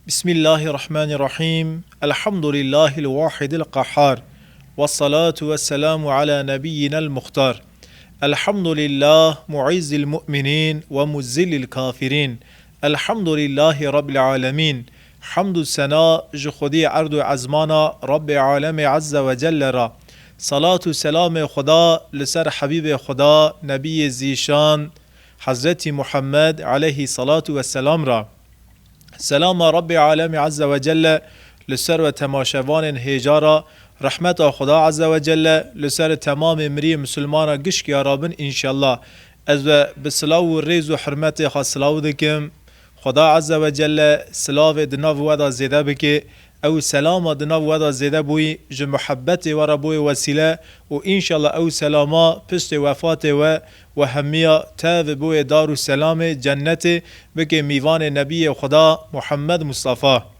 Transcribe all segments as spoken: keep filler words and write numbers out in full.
بسم الله الرحمن الرحيم. الحمد لله الواحد القهار. والصلاة والسلام على نبينا المختار. الحمد لله معز المؤمنين ومذل الكافرين. الحمد لله رب العالمين. Hamd û sena ji Xwedî erd û ezmana Rabbê Alemê Azze ve Celle ra. Salat û selamê Xweda li ser Hebîbê Xweda, Nebiyê Zîşan, Hezretî Muhammed aleyhî salatu ve selam ra. Selama Rabbê Alemê Azze ve Celle li ser we temaşevanên hêja ra, rehmeta Xweda Azze ve Celle li ser temamê miriyê misilmana gişk ya rabin înşallah. Ez we bi silav û rêz û hurmetê xwe silav dikim. Xweda Azze ve Celle silavê di nav we de zêde bike, ew selama di nav we de zêde bûyî, ji muhebbetê we re bûyê wesîle û înşallah ew selama piştê wefatê we, we hemiya tev bûyê dar û selamê cennetê, bike mîvanê Nebiyê Xweda Muhammed Mustafa.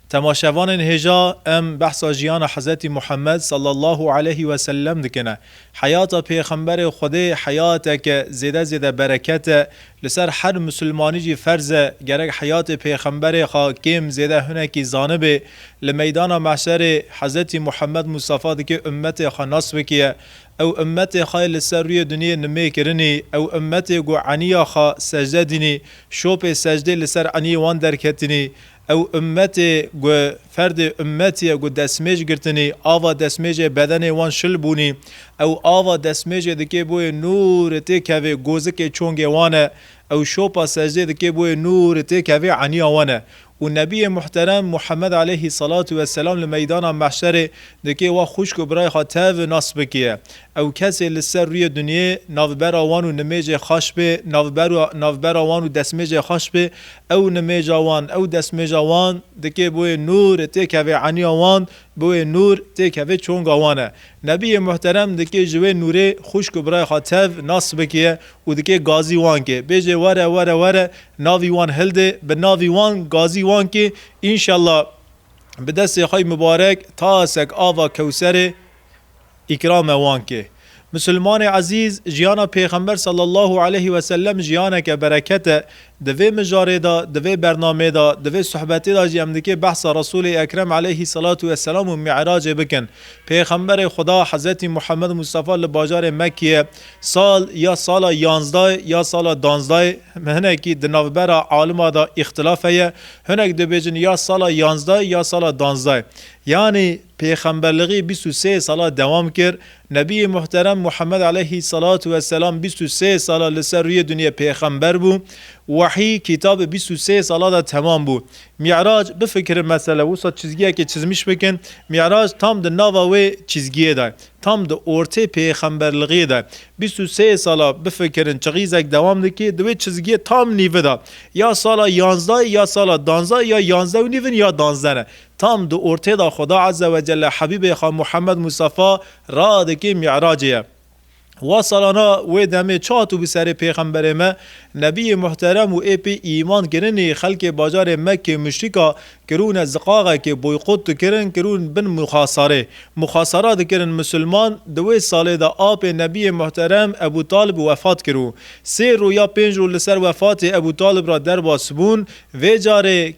Temaşevanên hêja, em behsa jiyana Hezretî Muhammed sallallahu aleyhi ve sellem dikine. Heyata Pêxemberê Xwedê heyateke zêde zêde bereket e. Li ser her misilmanî jî ferz e, gerek heyatê Pêxemberê xwe kêm zêde hinekî zanibê. Li meydana mehşerê Hezretî Muhammed Mustafa dike ummetê xwe nas bikiye. Ew ummetê xwe li ser rûyê dinyê nimê kirinî, ew ummetê ku eniya xwe secde dînî, şopê secdê li ser eniyê wan derketinî, ew ummetê ku ferdê ummetî ye ku destmêj girtinî, ava destmêjê bedenê wan şil bûnî, ew ava destmêjê dikê boyê nûrê têkevê gozikê çongê wan e, ew şopa secdê dikê boyê nûrê têkevê eniya wan e. Û Nebiyê Muhterem Muhammed aleyhî salatu ve selam li meydana mehşerê dikê wa xwişk û birayê xwe tev nas bikiye. Ew kesê li ser rûyê dinyê navbera wan û nimêjê xaş bê, navbera, navbera wan û destmêjê xaş bê, ew nimêja wan, ew destmêja wan dikê boyê nûr têkevê eniya wan, boyê nûr têkevê çonga wan e. Nebiyê Muhterem dikê ji wê nûrê xwişk û birayê xwe tev nas bikiye û dikê gazî wan kê. Bêjê were, were, were, navî wan hildê, bi navî wan gazî wan kê, înşallah bi destê xwe yê mibarek tasek ava Kewserê îkrame wan kê. Misilmanê ezîz, jiyana Pêxember sallallahu aleyhi ve sellem jiyaneke bereket e. Di vê mijarê de, di vê bernamê de, di vê sohbetê de jî em dikê behsa Resûlê Ekrem aleyhî salatu ve selam û Mi'racê bikin. Pêxemberê Xuda Hezretî Muhammed Mustafa li bajarê Mekkê ye. Sal ya sala yanzdayê ya sala danzdayê, hinekî di navbera alima de îxtilaf heye. Hinek dibêjin ya sala yanzdayê ya sala danzdayê. Yanî pêxemberlixî bîst û sê sala dewam kir. Nebiyê Muhterem Muhammed aleyhî salatu ve selam bîst û sê sala li ser rûyê dinyê pêxember bû. Wehî, kitab bîst û sê sala de temam bû. Mi'rac, bifikirin mesele, wisa çizgiyekê çizmiş bikin. Mi'rac tam di nava wê çizgiyê de, tam di ortê pêxemberlixiyê de. Bîst û sê sala bifikirin, çixîzek dewam dikê, di wê çizgiyê tam nîvi de. Ya sala yanzdayê, ya sala danzdayê, ya yanzdeh û nîvin, ya danzdeh ne. Tam di ortê de Xuda Azze ve Celle Habîbê xwe Muhammed Mustafa radikê Mi'racê ye. Wa salana wê demê çi hatibû serê pêxemberê me, Nebiyê Muhterem û ê pê îman kirinî xelkê bajarê Mekkê muşrika kirûne ziqaxekê boykot dikirin, kirûn bin muxasarê. Muxasara dikirin misilman, di wê salê de apê Nebiyê Muhterem Ebû Talib wefat kirû. Sê ro ya pênc ro li ser wefatê Ebû Talib re derbas bûn. Vê carê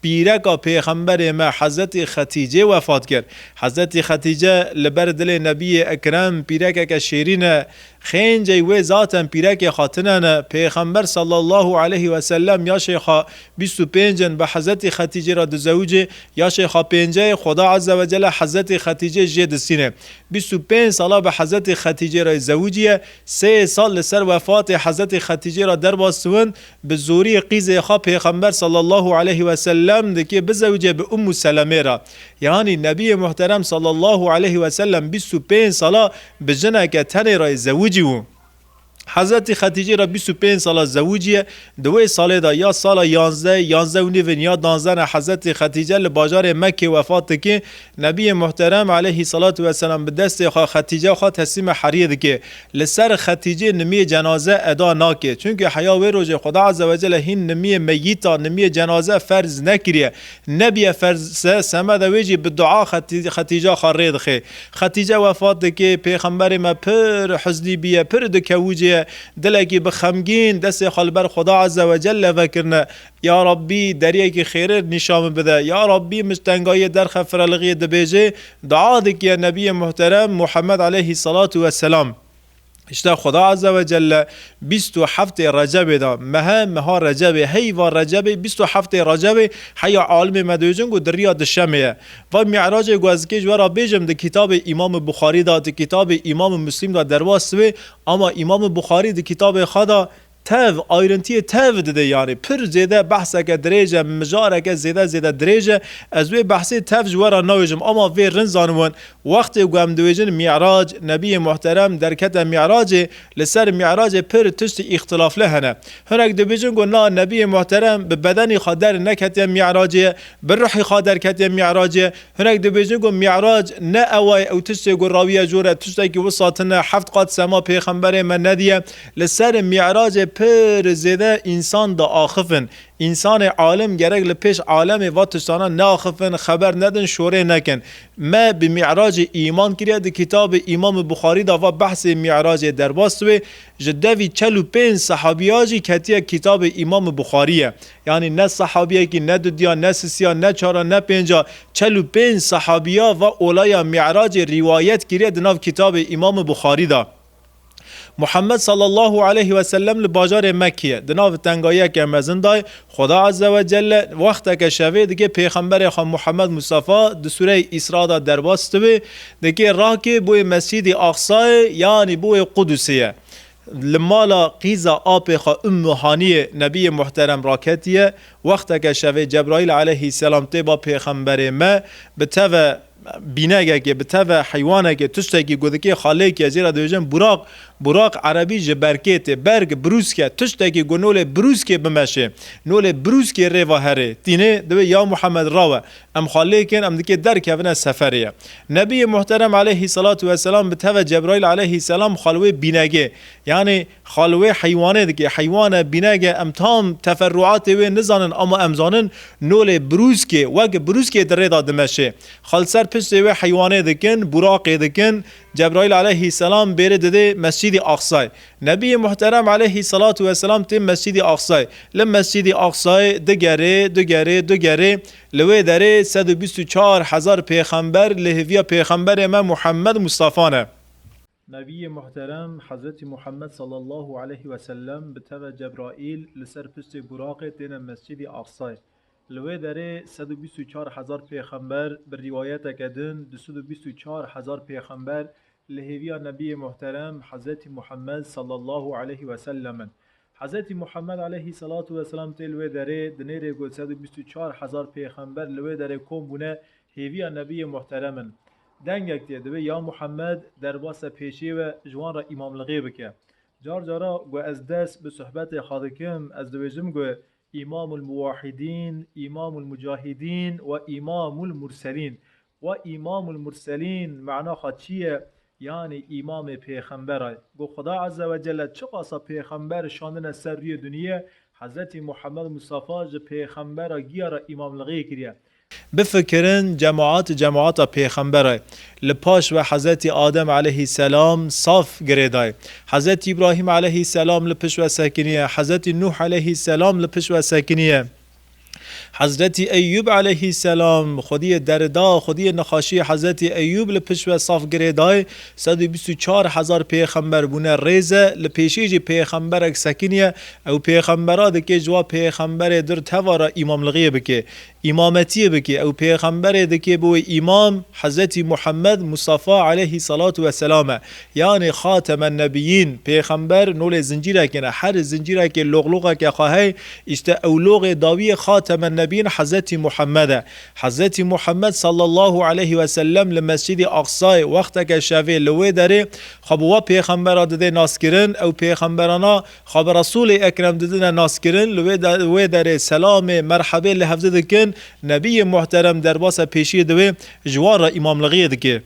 pîreka pêxemberê me Hezretî Xetîcê wefat kir. Hezretî Xetîce li ber dilê Nebiyê Ekrem pîrekeke şêrîn e. Xêncey wê zaten pîrekê xwe tune ne. Pêxember sallallahu aleyhi ve sellem yaşê xwe bîst û pênc in, bi Hezretî Xetîcê re dizewicê. Yaşê xwe pênceyê, Xuda Azze ve Celle Hezretî Xetîcê jê distîne. Bîst û pênc sala bi Hezretî Xetîcê re zewiciye. Sê sal li ser wefatê Hezretî Xetîcê re derbas dibin. Bi zorî qîzê xwe Pêxember sallallahu aleyhi ve sellem dikê bizewicê bi Ummu Selemê re. Yanî Nebiyê Muhterem sallallahu aleyhi ve sellem bîst û pênc sala bi jineke tenê re zewicî bû. Hezretî Xetîcê re bîst û pênc sala zewiciye, di wê salê de ya sala yanzdeh, yanzdeh û nîvin ya danzdeh ne Hezretî Xetîce li bajarê Mekkê wefat dike. Nebiyê Muhterem aleyhî salatu ve selam bi destê xwe Xetîce xwe teslîme heriyê dike. Li ser Xetîcê nimiyê cenaze eda nake. Çunke heya wê rojê Xuda Azze ve Celle hîn nimiyê meyîta, nimiyê cenaze ferz nekiriye. Nebiye ferz se, semeda wê jî bi dua Xetî-, Xetîca xwe rê dixe. Xetîce wefat dike, pêxemberê me pir huznî biye, pir dikewicê ye. Dilekî bi xemgîn destê xwe li ber Xuda Azze ve Celle vekirine. Ya Rabbî, deriyekî xêrê nîşan min bide. Ya Rabbî, min ji tengayiyê derxe firelixiyê dibêje, dua dikiye Nebiyê Muhterem Muhammed aleyhissalatu vesselam. Îşte Xuda Azze ve Celle bîst û heftê Recebê de, mehe, meha Recebê, heyva Recebê, bîst û heftê Recebê, heya alimê me dibêjin ku di riya dişemê ye. Va Mi'racê ku ez dikê ji we re bêjim, di kitabê Îmam Buxarî de, di kitabê Îmam Muslim de derbas dibe, ama Îmam Buxarî di kitabê xwe de tev, ayrintiyê tev dide, yanî pir zêde behseke dirêj e, mijareke zêde zêde dirêj e. Ez wê behsê tev ji we re nabêjim, ama vê rind zanibin, wextê ku em dibêjin Mi'rac, Nebiyê Muhterem derkete Mi'racê, li ser Mi'racê pir tiştî îxtilafli hene. Hinek dibêjin ku na, Nebiyê Muhterem bi bedenî xwe der neketiye Mi'racê, bi ruhî xwe derketiye Mi'racê. Hinek dibêjin ku Mi'rac ne ew e, ew tiştê ku rawiye jor e, tiştekî wisa tune, heft qat sema pêxemberê me nediye. Li ser Mi'racê pir zêde însan diaxifin. Însanê alim gerek li pêş alemê va tiştana neaxifin, xeber nedin, şorê nekin. Me bi Mi'racê îman kiriye, di kitabê Îmam Buxarî de va behsê Mi'racê derbas dibe, ji devî çel û pênc sehabiya jî ketiye kitabê Îmam Buxarî ye. Yanî ne sehabiyekî, ne dudiya, ne sisiya, ne çara, ne pênca, çel û pênc sehabiya va olaya Mi'racê rîwayet kiriye di nav kitabê Îmam Buxarî de. Muhammed sallallahu aleyhi ve sellem li bajarê Mekkê ye. Di nav tengayiyeke mezin de ye. Xuda Azze ve Celle wexteke şevê dike pêxemberê xwe Muhammed Mustafa di Sûreyê Îsra de derbas dibe, dike rakê bo yê Mescîdî Aqsayê, yanî bo yê Qudusê ye. Li mala qîza apê xwe Ummu Haniyê Nebiyê Muhterem raketiye. Wexteke şevê Cebraîl aleyhisselam tê ba pêxemberê me, bi teve bînegekê, bi teve heywanekê, tiştekî ku dikê xalêkê, jê re dibêjin buraq. Buraq erebî ji berkê tê, berg, brûsk e, tiştekî ku nolê brûskê bimeşê, nolê brûskê rê ve herê. Tînê dibê, ya Muhammed, rawe, em xwe lê kin, em dikê derkevine seferê ye. Nebiyê Muhterem aleyhissalatu vesselam bi teve Cebraîl aleyhisselam xwe li wê bînegê, yanî xwe li wê heywanê dike. Heywane, bînege, em tam teferruatê wê nizanin, ama em zanin nolê brûskê, wek brûskê di rê de dimeşê. Xwe li ser piştê wê heywanê dikin, buraqê dikin, Cebraîl aleyhisselam bêrê didê Mescîdî Aqsayê. Nebiyê Muhterem aleyhissalatu vesselam tê Mescîdî Aqsayê. Li Mescîdî Aqsayê digerê, digerê, digerê, li wê derê sed û bîst û çar hezar pêxember li hêviya pêxemberê me Muhammed Mustafa ne. Nebiyê Muhterem Hezretî Muhammed sallallahu aleyhi ve sellem bi teve Cebraîl li ser piştê buraqê têne Mescîdî Aqsayê. Li wê derê sed û bîst û çar hezar pêxember, bi rîwayeteke din du sed û bîst û çar hezar pêxember li hêviya Nebiyê Muhterem Hezretî Muhammed sallallahu aleyhi ve sellem in. Hezretî Muhammed aleyhissalatu vesselam tê li wê derê, di nêrê ku sed û bîst û çar hezar pêxember li wê derê kom bûne, hêviya Nebiyê Muhterem in. Dengek tê dibê, ya Muhammed, derbasa pêşiyê we ji wan re îmamlixê bike. Car cara ku ez dest bi sohbetê xwe dikim, ez dibêjim ku Îmamul Muwahhidîn, Îmamul Mucahidîn ve Îmamul Murselîn. Ve Îmamul Murselîn mana xwe çi ye? Yanî îmamê pêxember e. Ku Xuda Azze ve Celle çiqasa pêxember şandine ser rûyê duniyê, Hezretî Muhammed Mustafa ji pêxembera giya re îmamlixê kiriye. Bifikirin, cemaat, cemaata pêxembera ye. Li paş ve Hezretî Adem aleyhisselam saf girêdayê. Hezretî Îbrahîm aleyhisselam li pişt ve sekiniye. Hezretî Nuh aleyhisselam li pişt ve sekiniye. Hezretî Eyyûb aleyhisselam, xwediyê derida, xwediyê nexaşiyê Hezretî Eyyûb li pişt ve saf girêdayê. Sed û bîst û çar hezar pêxember bûne rêze, li pêşî jî pêxemberek sekiniye, ew pêxembera dike ji wa pêxemberê dir teva re îmamlixiyê bike. Îmametiyê bike, ew pêxemberê dike bi wê îmam, Hezretî Muhammed Mustafa aleyhî salatu vesselam e. Yanî Xatemen Nebiyîn, pêxember nolê zincîrekê ne, her zincîrekê loxloxeke xwe heye, îşte ew loxê dawiyê Xatemen Nebiyîn Hezretî Muhammed e. Hezretî Muhammed sallallahu aleyhi ve sellem li Mescîdî Aqsayê wexteke şevê li wê derê xwe bi wa pêxembera didê naskirin, ew pêxemberana xwe bi Resûlê Ekrem didine naskirin, li wê de-, wê derê selamê, merhebê li hevdî dikin, Nebiyê Muhterem derbasa pêşiyê dibe, ji wan re îmamlixiyê dike.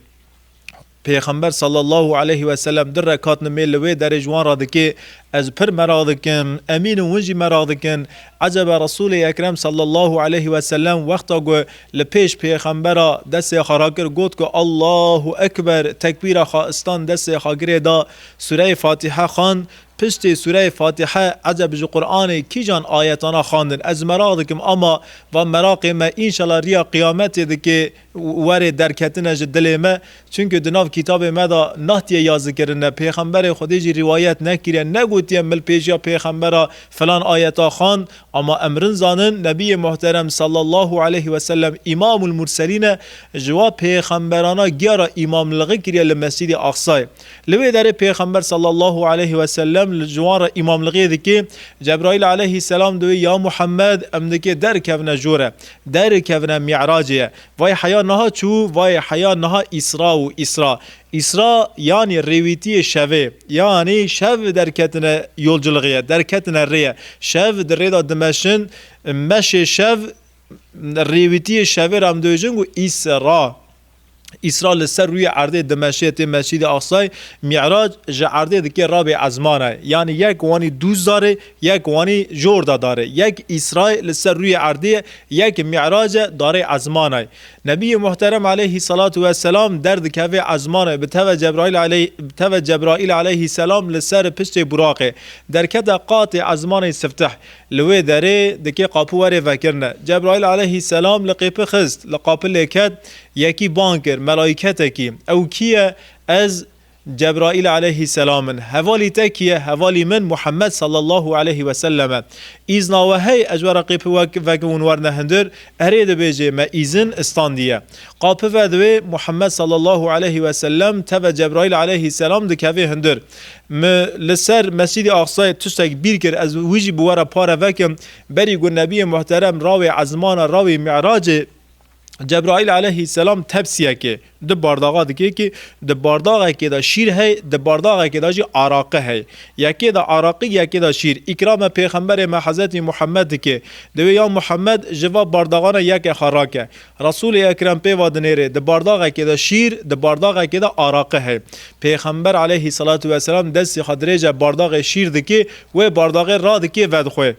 Pêxember sallallahu aleyhi ve sellem du rekat nimê li wê derê ji wan re dike, ez pir meraq dikim, Emîn û hûn jî meraq dikin, ecebe Resûlê Ekrem sallallahu aleyhi ve sellem wexta ku li pêş pêxembera destê xwe rakir, got ku Allahu Ekber, tekbîra xwe istan, destê xwe girê da, Sûreyê Fatîhe xwend, Piştê Sûreyê Fatihe, eceb ji Qur'anê kîjan ayetana xwendin? Ez meraq dikim, ama va meraqê me, înşallah riya qiyametê dike, werê derketine ji dilê me. Çunku di nav kitabê me de nahtiye yazikirine. Pêxemberê Xwedê jî rîwayet nekiriye, negotiye milpêşiya pêxembera filan ayeta xwend, ama em rin zanin, Nebiyê Muhterem sallallahu aleyhi ve sellem Îmamul Murselîn e, ji wa pêxemberana giya re îmamlixî kiriye li Mescîdê Aqsayê. Li wê derê Pêxember sallallahu aleyhi ve sellem li ji wan re îmamlixê dike. Cebraîl aleyhisselam diwê, ya Muhammed, em dike derkevine jor e. Derkevine Mi'racê ye. Vay heya niha çû, vay heya niha Îsra û Îsra. Îsra, yanî rêwîtiyê şevê. Yanî şev derketine yolculuxê ye, derketine rê ye. Şev di rê de dimeşin, meşê şev, rêwîtiyê şevê re em dibêjin ku Îsra. Îsra li ser rûyê erdê dimeşê tê Mescîdê Aqsayê, Mi'rac ji erdê dike rabê ezmanayê. Yanî yek wanî dûz darê, yek wanî jor da darê. Yek Îsrayê li ser rûyê erdê ye, yek Mi'rac e darê ezmanayê. Nebiyê Muhterem aleyhissalatu vesselam derdikeve ezmanayê, bi teve Cebraîl aleyh-, bi teve Cebraîl aleyhisselam li ser piştê buraqê. Derkete qatê ezmanê siftih. Li wê derê dike qapû werê vekirine. Cebraîl aleyhisselam li qêpi xist, li qapî lê ket, yekî bang kir, melaîketekî. Ew kî ye? Ez Cebraîl aleyhisselam in. Hevalî te kî ye? Hevalî min Muhammed sallallahu aleyhi ve sellem e. Îzna we hey ez we re qêpi wek-, vekim hûn werine hundir? Erê, dibêje, me îzin istandiye. Qapî vediwê, Muhammed sallallahu aleyhi ve sellem teve Cebraîl aleyhisselam dikeve hundir. Mi li ser Mescîdê Aqsayê tiştek bîr kir, ez wî jî bi we re pare vekim. Berî ku Nebiyê Muhterem rawê ezmana, rawê Mi'racê, Cebraîl aleyhisselam tepsiyekê di bardaxa dike ki di bardaxekê de şîr hey, di bardaxekê de jî araqi hey. Yekê de araqi, yekê de şîr. Îkrame Pêxemberê me Hezretî Muhammed dike. Diwê, ya Muhammed, ji va bardaxana yeke xwe rake. Resûlê Ekrem pê va dinêrê, di bardaxekê de şîr, di bardaxekê de araqi hey. Pêxember aleyhissalatu vesselam destê xwe dirêje bardaxê şîr dike, wê bardaxê radike vedixwe.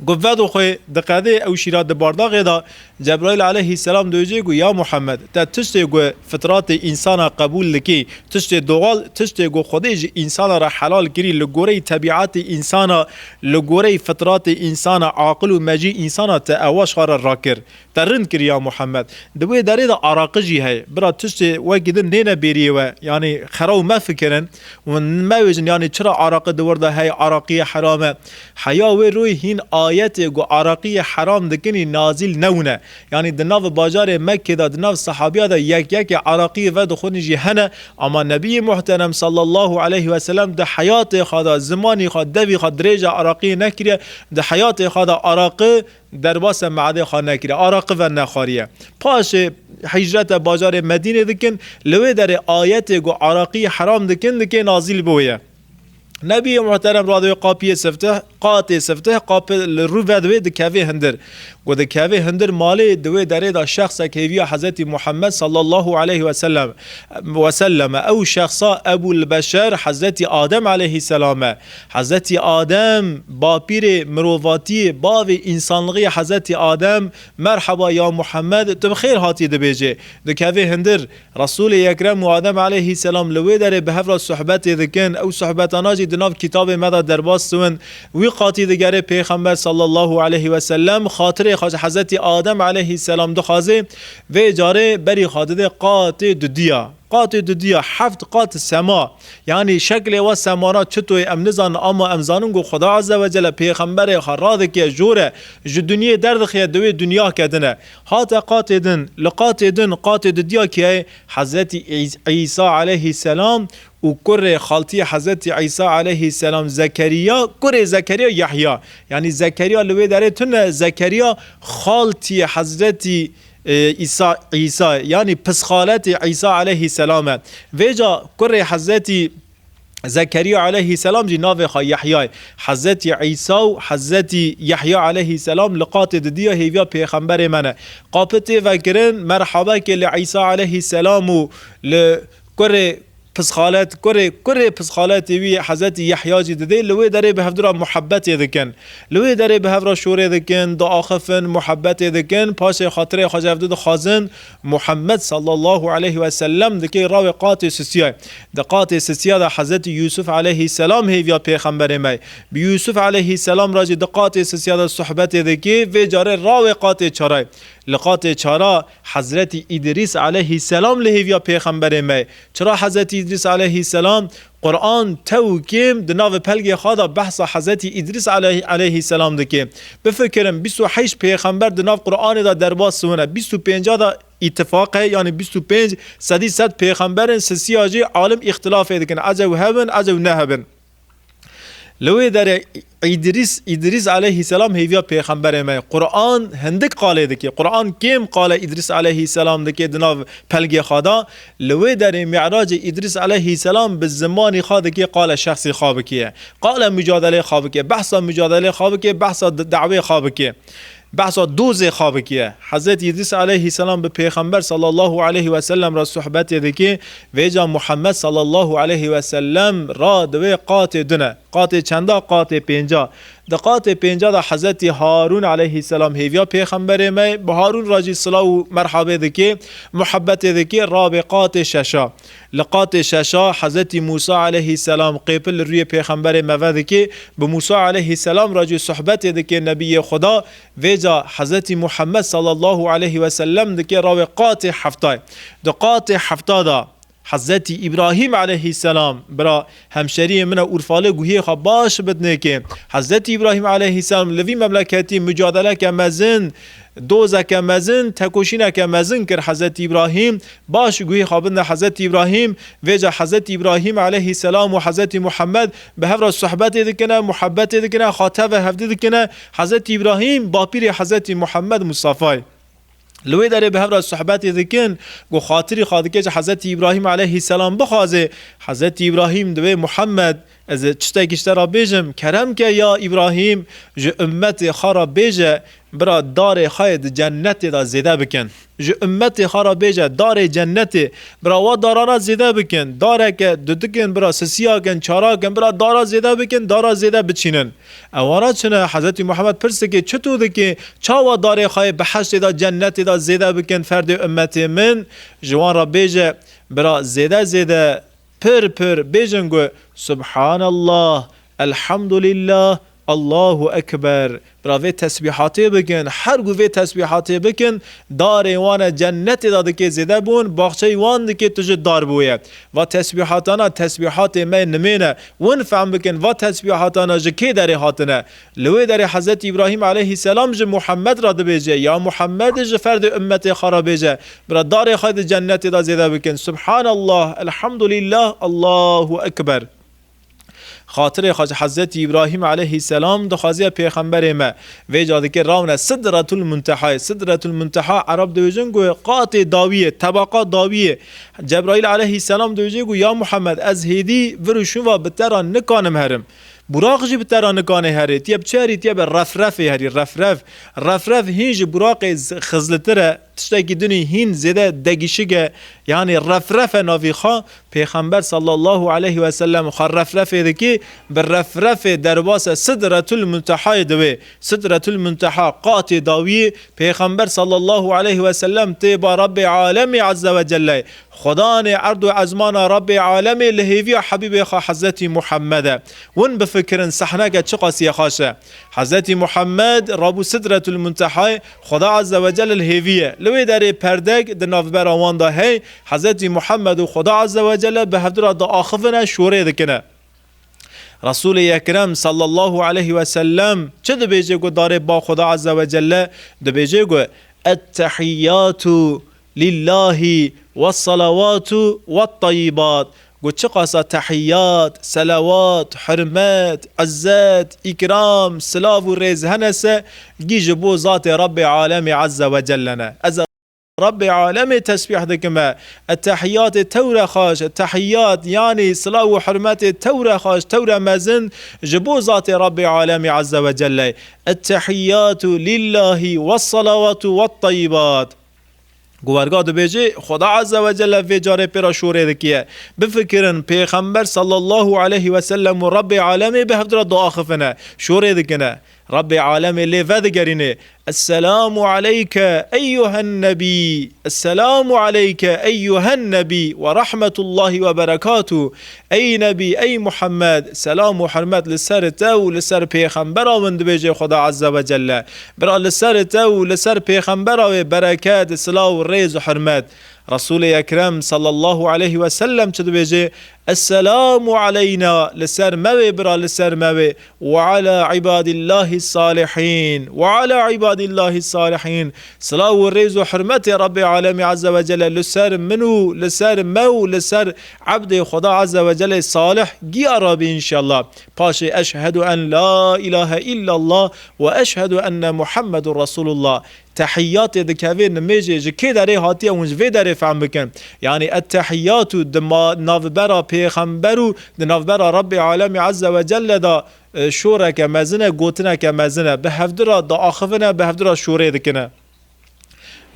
Ku vedixwe, diqedê ew şîra di bardaxê de, Cebraîl aleyhisselam dibêje ku, ya Muhammed, te tiştê ku fitratê însana qebûl dikî, tiştê doğal, tiştê ku Xwedê ji însana re helal kirî, li goreyê tebîatê însana, li goreyê fitratê însana, aqil û mecî însana, te ewa ji xwe re rakir. Te rind kir ya Muhammed. Di wê derê de araqi jî heye. Bira, tiştê wekî din nêne bêriyê we. Yanî xeraw mefikirin. Hûn mewêjin, yanî çira araqi di wir de heye, araqiyê heram e. Heya wê rûyê hîn ayetê ku araqiyê heram dikinî nazîl newne. Yanî di nav bajarê Mekkê de, di nav sehabiya de yek yekê araqiyê vedixwinî jî hene. Ama Nebiyê Muhterem sallallahu aleyhi ve sellem di heyatê xwe de, zimanî xwe, devî xwe dirêja araqiyê nekiriye. Di heyatê xwe de araqi derbasa meadê xwe nekiriye, araqi ve nexwariye. Paşê hicrete bajarê Medînê dikin, li wê derê ayetê ku araqî heram dikin, dikê nazîl bi wê ye. Nebiyê Muhterem radivê qapiyê siftih, qatê siftih, qapî li rû vedivê dikevê hundir. Ku dikevê hundir malê, di wê derê de şexsek hêviya Hezretî Muhammed sallallahu aleyhi ve sellem, ve selleme. Ew şexsa Ebul Beşer Hezretî Adem aleyhisselam e. Hezretî Adem, bapîrê mirovatiyê, bavê însanlixî Hezretî Adem, merheba ya Muhammed, tu bi xêr hatî dibêje. Dikeve hundir, Resûlê Ekrem û Adem aleyhisselam li wê derê bi hev re sohbetê dikin. Ew sohbetana jî di nav kitabê me de derbas dibin. Wî qatî digere Pêxember sallallahu aleyhi ve sellem, xatirê xwe ji Hezretî Adem aleyhisselam dixwaze, vê carê berî xwe dide qatê dudiya. Qatê dudiya, heft qat sema. Yanî şeklê wa semana çito ye em nizanin, ama em zanin ku Xuda Azze ve Celle pêxemberê xwe radike jor e, ji dinyê derdixiye, di wê dinya ketine. Hate qatê din, li qatê din, qatê dudiya kî ye? Hezretî Îs-, Îsa aleyhisselam û kurê xaltiyê Hezretî Îsa aleyhisselam Zekeriya, kurê Zekeriya Yahya. Yanî Zekeriya li wê derê tune, Zekeriya xaltiyê Hezretî e, Îsa, Îsa, yanî pisxaletê Îsa aleyhisselam e. Vêca kurê Hezretî Zekeriya aleyhisselam jî navê xwe Yahya ye. Hezretî Îsa û Hezretî Yahya aleyhisselam li qatê didiya hêviya pêxemberê me ne. Qapî tê vekirin, merhabekê li Îsa aleyhisselam û li kurê Pisxalet, kurê, kurê pisxaletê wî Hezretî Yehya jî didê, li wê derê bi hevdira muhebbetê dikin. Li wê derê bi hev re şorê dikin, diaxifin, muhebbetê dikin, paşê xatirê xwe ji hevdu dixwazin, Muhammed sallallahu aleyhi ve sellem dikê rawê qatê sisiya. Di qatê sisiya de Hezretî Yusuf aleyhisselam hêviya pêxemberê me. Bi Yusuf aleyhisselam re jî di qatê sisiya de sohbetê dikê, vê carê rawê qatê çaray. Li qatê çara Hezretî Îdrîs aleyhisselam li hêviya pêxemberê me. Çira Hezretî Îdrîs aleyhisselam Quran tew kêm di nav pelgê xwe de behsa Hezretî Îdrîs aleyh-, aleyhisselam dike. Bifikirin, bîst û heşt pêxember di nav Quranê de derbas bûne. Bîst û pênca de îtifaq e, yanî bîst û pênc sedî sed pêxemberin, sisiya jî alim îxtilafê dikin. Ecew hebin, ecew nehebin. Li wê derê Îdrîs, Îdrîs aleyhisselam hêviya pêxemberê me. Quran hindik qalê dike. Quran kêm qalê Îdrîs aleyhisselam dike di nav pelgê xwe de. Li wê derê Mi'racê Îdrîs aleyhisselam bi zimanî xwe dike qalê şexsî xwe bike. Qalê mucadelê xwe bike. Behsa mucadelê xwe bike. Behsa d-, dawê xwe bike. Behsa dozê xwe bike. Hezretî Îdrîs aleyhisselam bi Pêxember sallallahu aleyhi ve sellem re sohbetê dike. Vêca Muhammed sallallahu aleyhi ve sellem ra di wê qatê dune. Qatê çenda? Qatê pênca. Di qatê pênca de Hezretî Harûn aleyhisselam hêviya pêxemberê me, bi Harûn re jî silav û merhabê dike, muhebbetê dike, rabê qatê şeşa. Li qatê şeşa Hezretî Mûsa aleyhisselam qêpil li rûyê pêxemberê me ve dike, bi Mûsa aleyhisselam re jî sohbetê dike nebiyê Xuda, vêca Hezretî Muhammed sallallahu aleyhi ve sellem dike rawê qatê heftay. Di qatê hefta de Hezretî Îbrahîm aleyhisselam, bira hemşeriyê min e, Urfalê guhiyê xwe baş bidinê ke Hezretî Îbrahîm aleyhisselam li vî memleketî mucadeleke mezin, dozeke mezin, tekoşîneke mezin kir Hezretî Îbrahîm. Baş guhê xwe bidine Hezretî Îbrahîm. Vêca Hezretî Îbrahîm aleyhisselam û Hezretî Muhammed bi hev re sohbetê dikine, muhebbetê dikine, xwe teve hevdî dikine. Hezretî Îbrahîm bapîrê Hezretî Muhammed Mustafayê. Li wê derê bi hev re sohbetê dikin, ku xatirî xwe dike ji Hezretî Îbrahîm aleyhisselam bixwaze. Hezretî Îbrahîm divê, Muhammed, ez ê tiştekî ji te re bêjim, kerem ke ya Îbrahîm, ji ummetê xwe re bêje, bira darê xwe yê di cennetê de zêde bikin. Ji ummetê xwe re bêje, darê cennetê, bira wa darana zêde bikin. Dareke dudikin, bira sisiyakin, çarakin, bira dara zêde bikin, dara zêde biçînin. Ewana çi ne? Hezretî Muhammed pirs dike, çi tu dike? Çawa darê xwe yê behiştê de, cennetê de zêde bikin ferdê ummetê min? Ji wan re bêje, bira zêde zêde, pir pir bêjin ku Subhanallah, Elhamdulillah, Allahu Ekber. Bira vê tesbîhatê bikin. Her ku vê tesbîhatê bikin, darê wan e cennetê de dike zêde bûn, baxçeyê wan dike tu ji dar bûye. Va tesbîhatana tesbîhatê me nimê ne. Win fehm bikin, va tesbîhatana ji kê derê hatine? Li wê derê Hezretî Îbrahîm aleyhisselam ji Muhammed re dibêje, ya Muhammed, ji ferdê ummetê xwe re bêje, bira darê xwe di cennetê de zêde bikin. Subhanallah, Elhamdulillah, Allahu Ekber. Xatirê xwe ji Hezretî Îbrahîm aleyhisselam dixwaziye pêxemberê me. Vêca dike rawne Sidretul Muntehayê. Sidretul Munteha Ereb dibêjin ku qatê dawiyê, tebaqa dawiyê. Cebraîl aleyhisselam dibêje ku ya Muhammed, ez hêdî vir û şûn va bi te re nikanim herim. Buraq jî bi te re nikane herê. Tiye bi çi herî? Tiye bi refrefê herî. Refref. Refref hîn ji buraqê z-, xizlitir e. Tiştekî dinî hîn zêde degîşik e. Yanî refref e navî xwe. Pêxember sallallahu aleyhi ve sellem xwe refrefê dikî, bi refrefê derbase Sidretul Muntehayê diwê. Sidretul Munteha qatê dawiyê, Pêxember sallallahu aleyhi ve sellem tê ba Rabbê Alemê Azze ve Celle. Xudanê erd û ezmana Rabbê Alemê li hêviya Hebîbê xwe Hezretî Muhammed e. Win bifikirin sehneke çiqas yê xweş e. Hezretî Muhammed rabû Sidretul Muntehayê, Xuda Azze ve Celle li hêvî ye. Li wê derê perdek di navbera wan de hey, Hezretî Muhammed û Xuda Azze ve Celle bi hevdu re diaxivine, şorê dikine. Resûlê Ekrem sallallahu aleyhi ve sellem çi dibêje ku darê ba Xuda Azze ve Celle? Dibêje ku, "Ettehiyyatu lillahi ve salavatu ve tayyibat." Ku çiqasa tehiyyat, selawat, hurmet, izzet, îkram, silav û rêz hene se, gî ji bo zatê Rabbê Alemê Azze ve Celle ne. Ez Rabbê Alemê tesbîh dikime. Ettehiyyatê tewre xweş, ettehiyyat, yanî silav û hurmetê tewre xweş, tewre mezin ji bo zatê Rabbê Alemê Azze ve Celle. Ettehiyyatu lillahi ve salavatu ve tayyibat. Guverga dibêje, Xweda Azze ve Celle vê carê pê re şorê dikiye. Bifikirin, Pêxember sallallahu aleyhi ve sellem û Rebbê alemê bi hevdira diaxifine, şorê dikine. Rebbê alemê lê vedigerîne. Esselamu aleyke eyyuhen nebî. Esselamu aleyke eyyuhen nebî ve rahmetullahi ve berekatuh. Ey Nebî, ey Muhammed, selam û hurmet li ser te û li ser pêxembera win dibêje Xweda Azze ve Celle. Bira li ser te û li ser pêxembera wê bereket, silav, rêz û hurmet. Resulê Ekrem sallallahu aleyhi ve sellem çi dibêje? Esselamu aleyna, li ser me wê bira, li ser me wê. Ve ala ibadillahi salihin. Ve ala ibadillahi salihin. Silav û rêz û hurmetê Rebbê alemî Azze ve Celle li ser min û li ser me û li ser ebdê Xweda Azze ve Celle salih giya rabî înşallah. Paşê eşhedu en la ilahe illallah ve eşhedu enne Muhammedur Resulullah. Tehiyyatê dikevê nimêjê ji kê derê hatiye hûn ji vê derê fehm bikin. Yanî ettehiyyatu di ma-, navbera pêxember û di navbera Rebbê alemî Azze ve Celle de, e, şoreke mezin e, gotineke mezin e. Bi hevdira diaxivine, bi hevdira şorê dikine.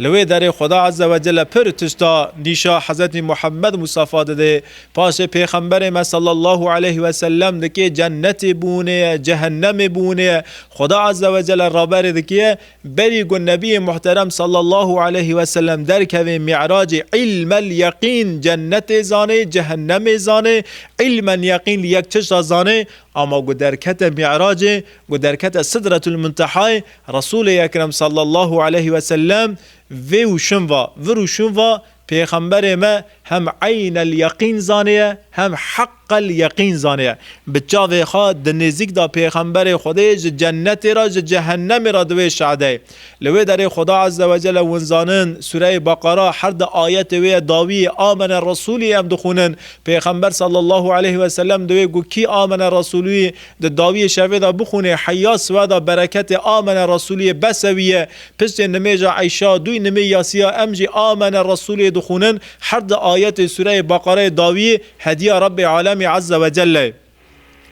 Li wê derê Xweda Azze ve Celle pir tişta nîşa Hezretî Muhammed Mustafa dide. Paşê Pêxemberê me sallallahu aleyhi ve sellem dikê cennetê bûne ye, cehennemê bûne ye. Xweda Azze ve Celle raberê dikiye, berî ku Nebiyê Muhterem sallallahu aleyhi ve sellem derkeve Mi'racê, ilmel yeqîn, cennetê zanê, cehennemê zanê, ilmen yeqîn li yek tişta zanê, ama ku derkete Mi'racê, ku derkete Sidretul Muntehayê, Resulê Ekrem sallallahu aleyhi ve sellem vê û şin va, vir û şin va, Pêxemberê me hem eynel yeqîn zaniye, hem heqqel yeqîn zaniye. Bi çavê xwe di nêzîk de Pêxemberê Xwedê ji cennetê re, ji cehennemê re di wê şadeyê. Li wê derê Xweda Azze ve Celle win zanin, Sûreyê Beqara her di ayetê wê ye dawiyê Amene Resulî em dixwînin. Pêxember sallallahu aleyhi ve sellem di wê got, kî Amene Resulî di dawiyê şevê de bixwînê, heya siweda bereketê Amene Resuliyê bese wî ye. Piştê nimêja Eyşa, dûy nimê Yasiya em jî Amene Resuliyê dixwînin, her di ayetê Sûreyê Beqereyê dawiyê hediya Rebbê Alemî Azze ve Celle.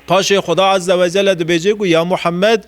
Paşê Xuda Azze ve Celle dibêje ku, ya Muhammed,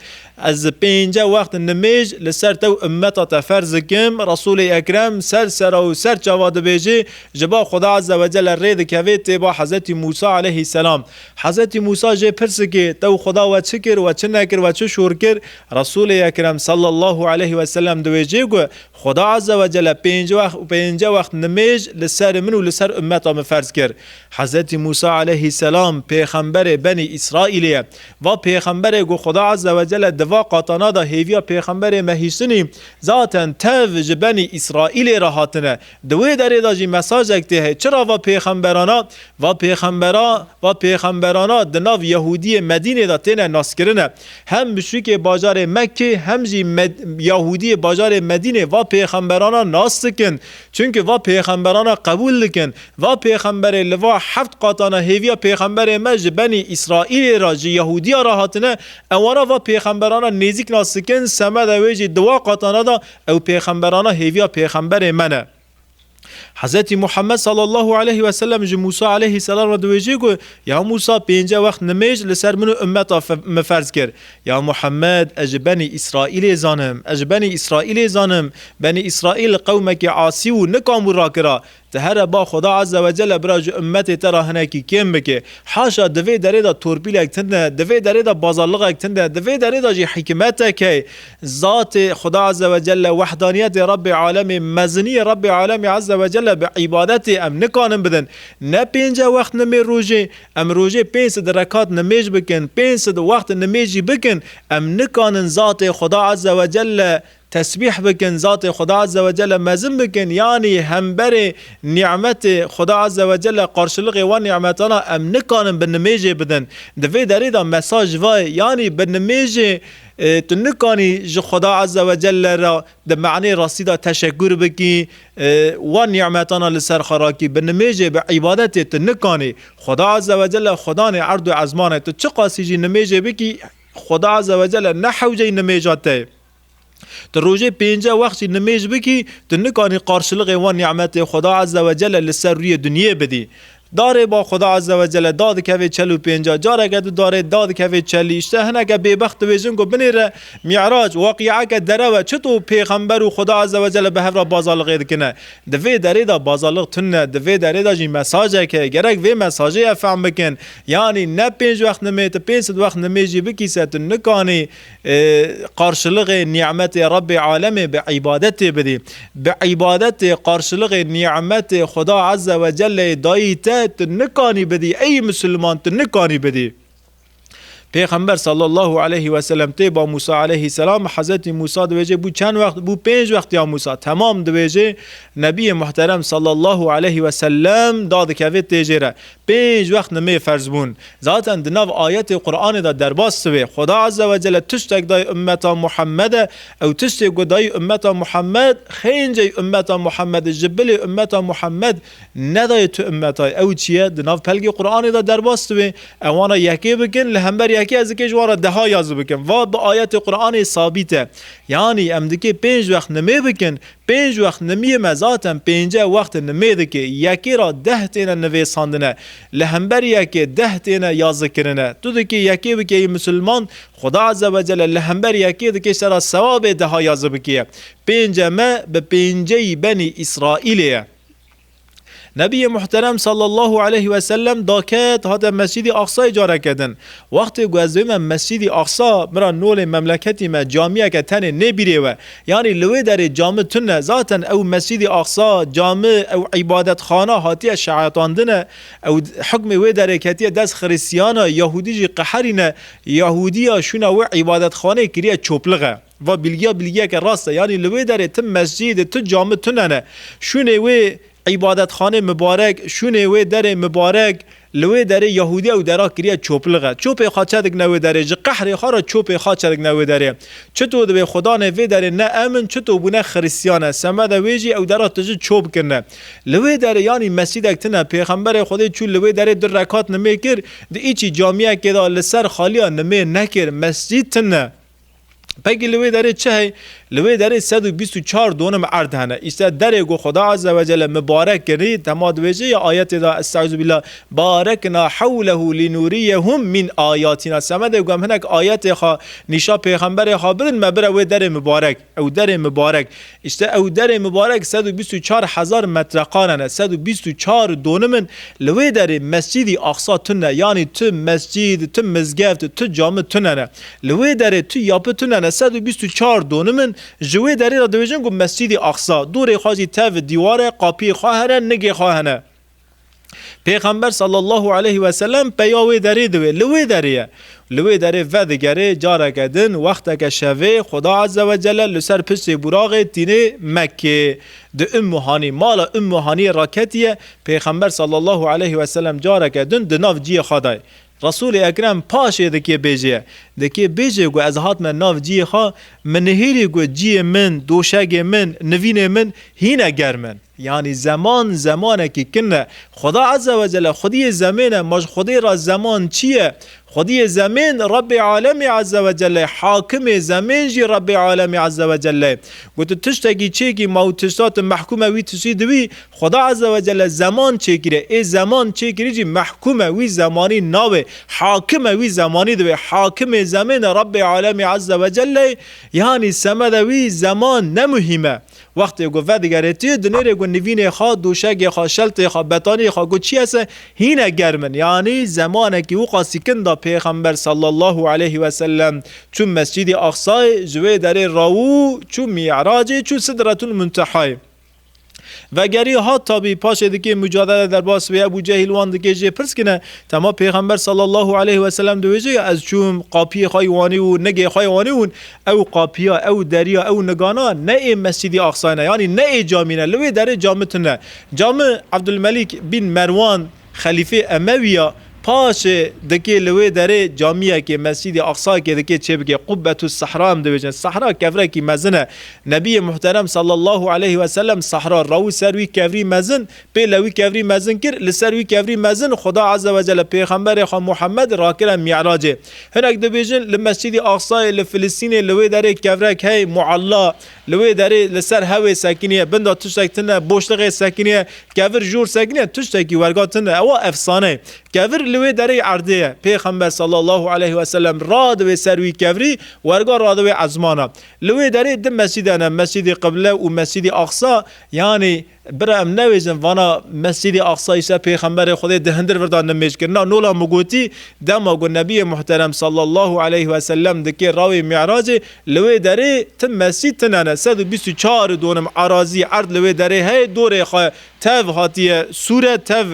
ez pênce wext nimêj li ser te û ummeta te ferz dikim, Resulê Ekrem ser sera û ser çava dibêje, ji ba Xuda Azze ve Celle rê dikeve tê ba Hezretî Mûsa aleyhisselam. Hezretî Mûsa jê pirs dike, te û Xuda we çi kir, we çi nekir, we çi şor kir? Resulê Ekrem sallallahu aleyhi ve sellem dibêje ku Xuda Azze ve Celle pênc wext, pênce wext nimêj li ser min û li ser ummeta min ferz kir. Hezretî Mûsa aleyhisselam pêxemberê Benî Îsraîlê ye. Va pêxemberê ku Xuda Azze ve Celle di va qatana de hêviya pêxemberê me hiştinî, zaten tev ji Benî Îsraîlê re hatine. Di wê derê de jî mesajek tê heye. Çira va pêxemberana, va pêxembera, va pêxemberana di nav Yehûdiyê Medînê de têne naskirine. Hem muşrikê bajarê Mekkê, hem jî Med-, Yahûdiyê bajarê Medînê va pêxemberana nas dikin. Çunke va pêxemberana qebûl dikin. Va pêxemberê li va heft qatana hêviya pêxemberê me ji Benî Îsraîlê re, ji Yahûdiya re hatine, ewana va pêxemberana nêzîk nas dikin, semeda wê jî di wa qatana de ew pêxemberana hêviya pêxemberê me ne. Hezretî Muhammed sallallahu aleyhi ve sellem ji Mûsa aleyhisselam re dibêje ku, ya Mûsa, pênce wext nimêj li ser min û ummeta fe-, min ferz kir. Ya Muhammed, ez ji Benî Îsraîlê zanim, ez ji Benî Îsraîlê zanim. Benî Îsraîl qewmekî asî û nikamû rakira. Tu here ba Xuda Azze ve Celle bira ji ummetê te re hinekî kêm bike. Haşa, di vê derê de torpîlek tune, di vê derê de bazarlixek tune, di vê derê de jî hikmetek heye. Zatê Xuda Azze ve Celle, wehdaniyetê Rebbê Alemê, meziniyê Rebbê Alemê Azze ve Celle bi îbadetê em nikanin bidin. Ne pênce wext nimê rojê, em rojê pênc sed rekat nimêj bikin, pênc sed wext nimêjî bikin, em nikanin zatê Xuda Azze ve Celle tesbîh bikin, zatê Xuda Azze ve Celle mezin bikin, yanî hemberê nîmetê Xuda Azze ve Celle, qarşılıqê wan nîmetana em nikanin bi nimêjê bidin. Di vê derê de mesaj va ye, yanî bi nimêjê, e, tu nikanî ji Xuda Azze ve Celle re di manê rastî de teşekkür bikî, e, wan nîmetana li ser xwe rakî, bi nimêjê, bi îbadetê tu nikanî. Xuda Azze ve Celle Xudanê erd û ezman e. Tu çiqasî jî nimêjê bikî, Xuda Azze ve Celle ne hewceyî nimêja te ye. Tu rojê pênce wext jî nimêj bikî, tu nikanî qarşılıqê wan nîmetê Xuda Azze ve Celle li ser rûyê dinyê bidî. Darê ba Xuda Azze ve Celle dadikeve çel û pênca, careke du darê dadikeve çelî. Îşte hineke bêbext dibêjin ku binêre Mî'rac, waqi'eke derew e. Çito Pêxember û Xuda Azze ve Celle bi hev re bazalixê dikine? Di vê derê de bazalix tune, di vê derê de jî mesajek heye. Gerek vê mesajê ev fehm bikin. Yanî ne pênc wext nimê, tu pênc sed wext nimê jî bikî se, tu nikanî, e, qarşilixê nîmetê Rebbê Alemê bi îbadetê bidî. Bi îbadetê qarşilixê nîmetê Xuda Azze ve Celle dayî te, tu nikanî bidî. Ey Misilman, tu nikanî bidî. Pêxember sallallahu aleyhi ve sellem tê ba Musa aleyhisselam, Hezretî Musa dibêje, bû çend wext? Bû pênc wext ya Musa. Temam dibêje, Nebiyê Muhterem sallallahu aleyhi ve sellem dadikeve tê jê re. Pênc wext nimê ferz bûn. Zaten di nav ayetê Qur'anê de derbas dibe. Xuda Azze ve Celle tiştek dayê ummeta Muhammed e. Ew tiştê ku dayê ummeta Muhammed, xêncey ummeta Muhammed, ji bilê ummeta Muhammed nedayê tu ummetay. Ew çi ye? Di nav pelgê Qur'anê de derbas dibe. Ewana yekê bikin, li hember yekê ez dikê ji wan re deha ya zî bikin. Va bi ayetê Qur'anê sabît e. Yanî em dikê pênc wext nimê bikin, pênc wext nimiyê me zaten pênce wext nimê dike. Yekê ra deh têne nivêsandine. Li hember yekê deh têne yazikirine. Tu dikê yekê bike yê Misilman, Xuda Azze ve Celle li hember yekê dikê sera sewabê deha yazî bikiye. Pênce me bi pênceyî Benî Îsraîlê ye. Nebiyê Muhterem sallallahu aleyhi ve sellem daket hate Mescîdî Aqsayê careke din. Wextê ku ez dibêjim Mescîdî Aqsa, mira nolê memleketî me camiyeke tenê nê bîrê we. Yanî li wê derê cami tune. Zaten ew Mescîdî Aqsa, cami, ew îbadetxana hatiye şehetandine. Ew hukmê wê derê ketiye dest Xirîstiyana, Yahûdî jî qeherîne. Yahûdiya şûna wê îbadetxanê kiriye çoplixe. Va bilgiya bilgiyeke rast e. Yanî li wê derê ti mescîd, ti cami tune ne. Şûnê wê îbadetxanê mibarek, şûnê wê derê mibarek, li wê derê Yahûdî ew dera kiriye çoplixe. Çopê xwe çedikine wê derê, ji qehrê xwe re çopê xwe çedikine wê derê. Çito dibê Xudanê vê derê ne em in, çito bûne Xirîstiyan e. Semede wê jî ew dera tije çop kirine. Li wê derê yanî mescîdek tune. Pêxemberê Xwedê çû li wê derê du rekat nimê kir, di îçî camiyekê de li ser xaliya nimê nekir. Mescîd tune. Pekî li wê derê çi hey? Li wê derê sed û bîst û çar donim erd hene. Îşte derê ku Xuda Azze ve Celle mibarek kirî, tema dibêje ya ayetê de, Estaizu billah, "Barekna hewlehu linuriyehum min ayatina." Semedê ku em hinek ayetê xwe nîşa pêxemberê xwe bidin, me bire wê derê mibarek. Ew derê mibarek. Îşte ew derê mibarek sed û bîst û çar hezar metreqare ne, sed û bîst û çar donim in. Li wê derê Mescîdî Aqsa tune, yanî tu mescîd, tu mizgeft, tu cami tune ne. Li wê derê tu yapî tune ne, sed û bîst û çar donim in, ji wê derê re dibêjin ku Mescîdî Aqsa, dorê xwe jî tev dîwar e, qapiyê xwe hene, nigê xwe hene. Pêxember sallallahu aleyhi ve sellem peya wê derê dibe, li wê derê ye. Li wê derê vedigerê, careke din, wexteke şevê, Xuda Azze ve Celle li ser piştê buraxê tînê Mekkê. Di Ummu Hanî, mala Ummu Haniyê raketiye, Pêxember sallallahu aleyhi ve sellem careke din di nav ciyê xwe dayê. Resûlê Ekrem paşê dikê bêjê ye. Dikê bêjê ku ez hatime nav ciyê xwe, min nihêrî ku ciyê min, doşegê min, nivînê min hîne germ in. Yanî zeman zemanekî kin e. Xuda Azze ve Celle Xwediyê zemên e. Ma ji Xwedê re zeman çi ye? Xwediyê zemên Rebbê Alemê Azze ve Celle, hakimê zemên jî Rebbê Alemê Azze ve Celle. Got tu tiştekî çêkî ma û tişta tu mehkûm e wî tiştî diwî, Xuda Azze ve Celle zeman çêkirî. Ê zeman çêkirî jî mehkûm e, wî zemanî nabe. Hakim e, wî zemanî dibe. Hakimê zemên e Rebbê Alemê Azze ve Celle, yanî semede wî zeman ne muhîm e. Wextê ku vedigerê tu, dinêrê ku nivînê xwe, dûşegê xwe, şeltê xwe, betaniyê xwe, ku çi hese, hîne germ in. Yanî zemanekî wixasî kin da Pêxember sallallahu aleyhi ve sellem çû Mescîdî Aqsayê, ji wê derê rawû, çû Mî'racê, çû Sidretul Muntehayê. Vegerî hat tabî, paşê dikê mucadele derbas bê, Ebû Cehîl wan dikê jê pirs kine, Dema Pêxember sallallahu aleyhi ve sellem dibêje ya ez çûm, qapiyê xwe yî wanî û nigê xwe yî wanî ûn, ew qapiya, ew deriya, ew nigana ne ê Mescîdî Aqsayê ne, yanî ne ê camî ne, li wê derê cami tune. Cami Ebdulmelîk bin Merwan, xelîfê Emewiya, Paşê dikê li wê derê camiyekê, Mescîdê Aqsayekê dikê çêbike, Qubbetus Sahra em dibêjin. Sahra kevrekî mezin e. Nebiyê Muhterem sallallahu aleyhi ve sellem Sahra rawî ser wî kevrî mezin, pê le wî kevrî mezin kir, li ser wî kevrî mezin Xuda Azze ve Celle Pêxemberê xwe Muhammed rakire Mi'racê. Hinek dibêjin li Mescîdê Aqsayê li Filistînê li wê derê kevrek hey, mualla, li wê derê li ser hewê sekiniye, bin de tiştek tune, boşluxê sekiniye, kevir jor sekiniye, tiştekî werga tune. Ewa efsane ye. Kevir li wê derê erdê ye. Pêxember sallallahu aleyhi ve sellem radibe ser wî kevrî, werga radibe ezmana. Li wê derê di mescîd hene, Mescîdê Qible û Mescîdê Aqsa, yanî bira em nebêjin vana Mescîdê Aqsa îşte Pêxemberê Xwedê di hindir vir de nimêj kir. Na, nola min gotî, dema ku Nebiyê Muhterem sallallahu aleyhi ve sellem dikê rawê Mi'racê, li wê derê ti mescîd tune ne. Sed û bîst û çar donim arazî, erd li wê derê heye, dorê xwe tev hatiye sûre, tev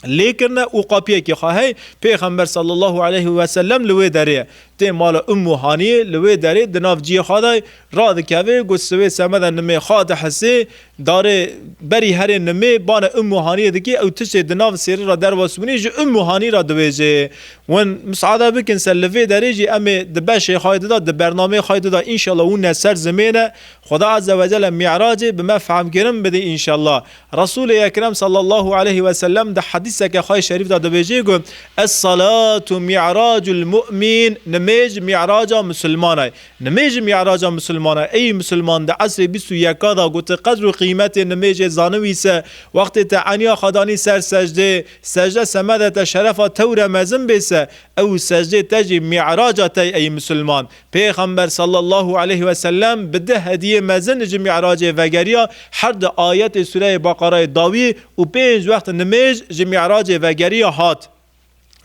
lê kirine û qapiyekî xwe hey. Pêxember sallallahu aleyhi ve sellem li wê derê ye. Tê mala Ummu Haniyê, li wê derê di nav cihê xwe de radikeve, got, sivê semede nimê xwe dihisê, darê berî herê nimê bana Ummu Haniyê dikê, ew tiştê di nav sêrê re derwas bûnê ji Ummu Hanî re dibêjê. Win misade bikin se li vê derê jî em ê di beşê xwe dida, di bernameyê xwe dida, înşallah wûne ser zimêne. Xuda Azze ve Celle Mi'racê bi me fehmkirin bidê înşallah. Resûlê Ekrem sallallahu aleyhi ve sellem di hedîseke xwe şerîf de dibêjê ku, "Es-salatu mi'racul mu'min", nimêj mi'raca misilman e. Nimêj mi'raca misilman e. Ey misilman, di esrê bîst û yeka de ku tu qedr û qîmetê nimêjê zanibî se, wextê te eniya xwe danî ser secdê, secde semede te şerefa tewre mezin bê se, ew secdê te jî mi'raca te ey misilman. Pêxember sallallahu aleyhi ve sellem bi du hediyê mezin ji Mi'racê vegeriya, her du ayetê Sûreyê Beqerayê dawî û pênc wext nimêj ji Mi'racê vegeriya hat.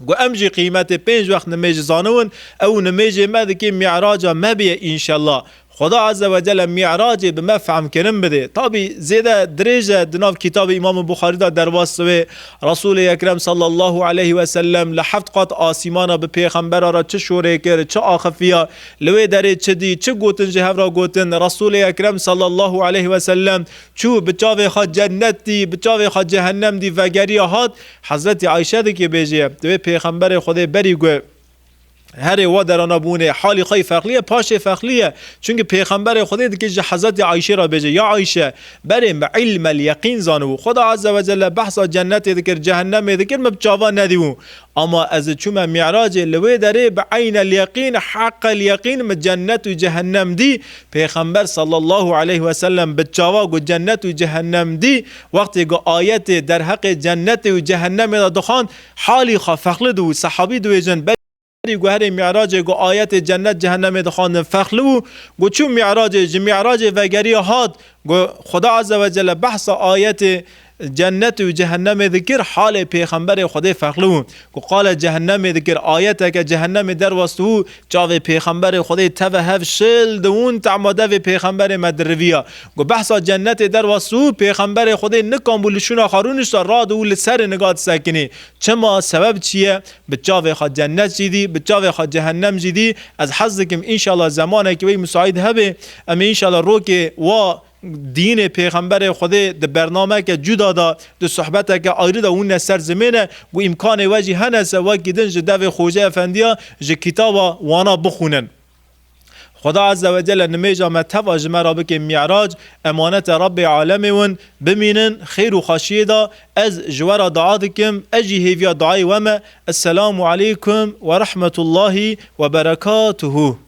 Got, em jî qîmetê pênc wext nimêj zaniwin, ew nimêjê me dikê Mi'raca me bêye înşellah. Xuda Azze ve Celle Mi'racê bi me fehmkirin bidê. Tabî zêde dirêj e, di nav kitabê Îmam Buxarî de derbas dibe. Resûlê Ekrem sallallahu aleyhi ve sellem li heft qat asîmana bi pêxembera re çi şorê kir, çi axifiya, li wê derê çi dî, çi gotin ji hev re gotin. Resûlê Ekrem sallallahu aleyhi ve sellem çû bi çavê xwe cennet dî, bi çavê xwe cehennem dî, vegeriya hat. Hezretî Ayşe dikê bêjê, divê pêxemberê Xwedê berî got, herê wa derana bûnê, halî xwe yî ferqlî ye, paşê ferqlî ye. Çunke pêxemberê Xwedê dike ji Hezretî Ayşê re bêje, "Ya Ayşe, berê min ilmel yeqîn zanibû. Xuda Azze ve Celle behsa cennetê dikir, cehennemê dikir, min bi çava nedîbû. Ama ez çûme Mi'racê, li wê derê bi eynel yeqîn, heqel yeqîn min cennet û cehennem dî." Pêxember sallallahu aleyhi ve sellem bi çava ku cennet û cehennem dî, wextê ku ayetê derheqê cennetê û cehennemê de dixwand, halî xwe ferqlî dibû. Sehabî dibêjin, Berî ku herê Mi'racê ku ayetê cennet cehennemê dixwandin ferqlî bû. Ku çû Mi'racê, ji Mi'racê vegeriya hat, ku Xuda Azze ve Celle behsa ayetê cennet û cehennemê dikir, halê pêxemberê Xwedê ferqlî bû. Ku qale cehennemê dikir, ayeteke cehennemê derwas dibû, çavê pêxemberê Xwedê teve hev şil dibûn, tehma devê pêxemberê me diriviya. Ku behsa cennetê derwas dibû, pêxemberê Xwedê nikan bû li şûna xwe rûnişta, radibû li serê niga disekinî. Çima, sebeb çi ye? Bi çavê xwe cennet jî dî, bi çavê xwe cehennem jî dî. Ez hez dikim, înşallah, zemanekî wê musaîd hebe, em ê înşallah rokê wa dînê pêxemberê Xwedê di bernameke cuda de, di sohbeteke ayrî de wîne ser zimêne, ku îmkanê we jî hene se wekî din ji devê Xoce Efendiya ji kitaba wana bixwînin. Xuda Azze ve Celle nimêja me teva ji me re bike Mi'rac, emanete Rabbê Alemê win, bimînin xêr û xweşiyê de. Ez ji we re dua dikim, ez jî hêviya duayê we me. Esselamu aleykum ve rahmetullahi ve berekatuhu.